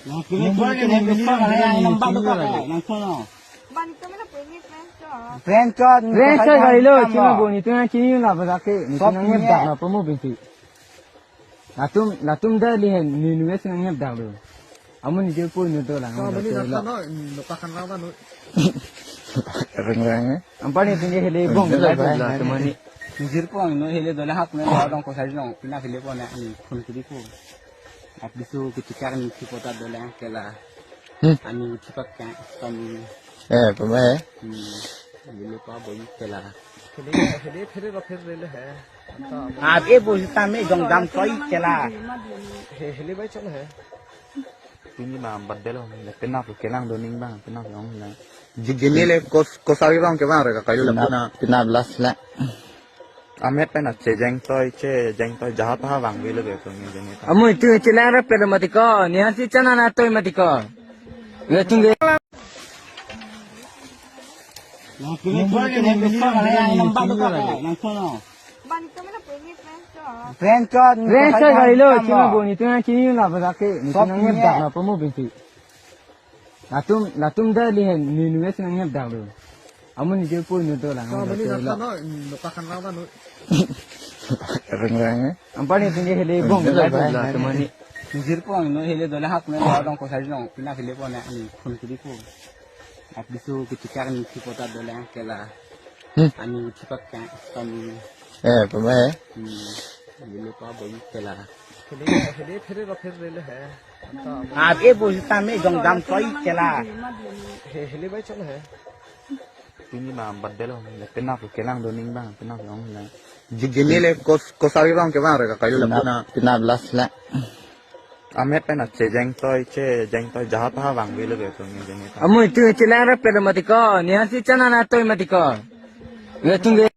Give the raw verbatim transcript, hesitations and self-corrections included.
Nang kini kini kini kini kini kini kini kini. Nang kono. Ban itu mana punya friends ko? Friends ko, friends ko, gari lo, cuma bo, nitum nangchini la ba ke, nitum nangnepdak na promo binti. Latum, latum da lihen, ni nuwe si nangnepdak lo. Amun ni je po nu dolang. Ka bani dolang. Nata no, nuka kan lang ba nu. Reng reng eh. Ampani tinggi hele bong. Hele bong la, teman ni. Nijir po ang no hele dolang hak na dong ko sari dong, pina hele po na ni phone kiri po. At bisu ketika ni si kota dolang kela. Hmm. Ani cepat kan, kami. Eh, pemai eh. Hmm. Hele pa boy kela. Hele hele hele ba phir hele hai. Ap e bo sitame jong dam toi kela. He hele bai chon hai. Pini ma birthday lo, le penap kelang doning bang, penap yong le. Jigini le kos kosari rong ke bang re ka kayu le pina. Pina last le. Amet pen ache jeng toi, che jeng toi, jahat ha bang bilo ke tong jeng toi. Amu itu chelang rap pelo mati ko, ni hansi chana na toi mati ko. Le tungge. Nang kini kini kini kini kini kini kini. Nang kono. Ban itu mana punya friends ko? Friends ko, friends ko, gari lo, cuma bo, nitum nangchini la ba ke, nitum nangnepdak na promo binti. Latum, latum da lihen, ni nuwe si nangnepdak lo. Amun ni je po nu dolang. Ka bani dolang. Nata no, nuka kan lang ba nu. Reng reng eh. Ampani tinggi hele bong. Hele la bong la, teman ni. Nijir po ang no hele dolang hak na dong ko sari dong, pina hele po na ni phone kiri po. At bisu ketika ni si kota dolang kela. Hmm. Ani cepat kan, kami. Eh, pemai eh. Hmm. Hele pa boy kela. Hele hele hele ba phir hele hai. Ap e bo sitame jong dam toi kela. He hele bai chon hai. Pini ma birthday lo, le penap kelang doning bang, penap yong le. Jigini le kos kosari rong ke bang re ka kayu le pina. Pina last le. Amet pen ache jeng toi, che jeng toi, jahat ha bang bilo ke tong jeng toi. Amu itu chelang rap pelo mati ko, ni hansi chana na toi mati ko. Le tungge.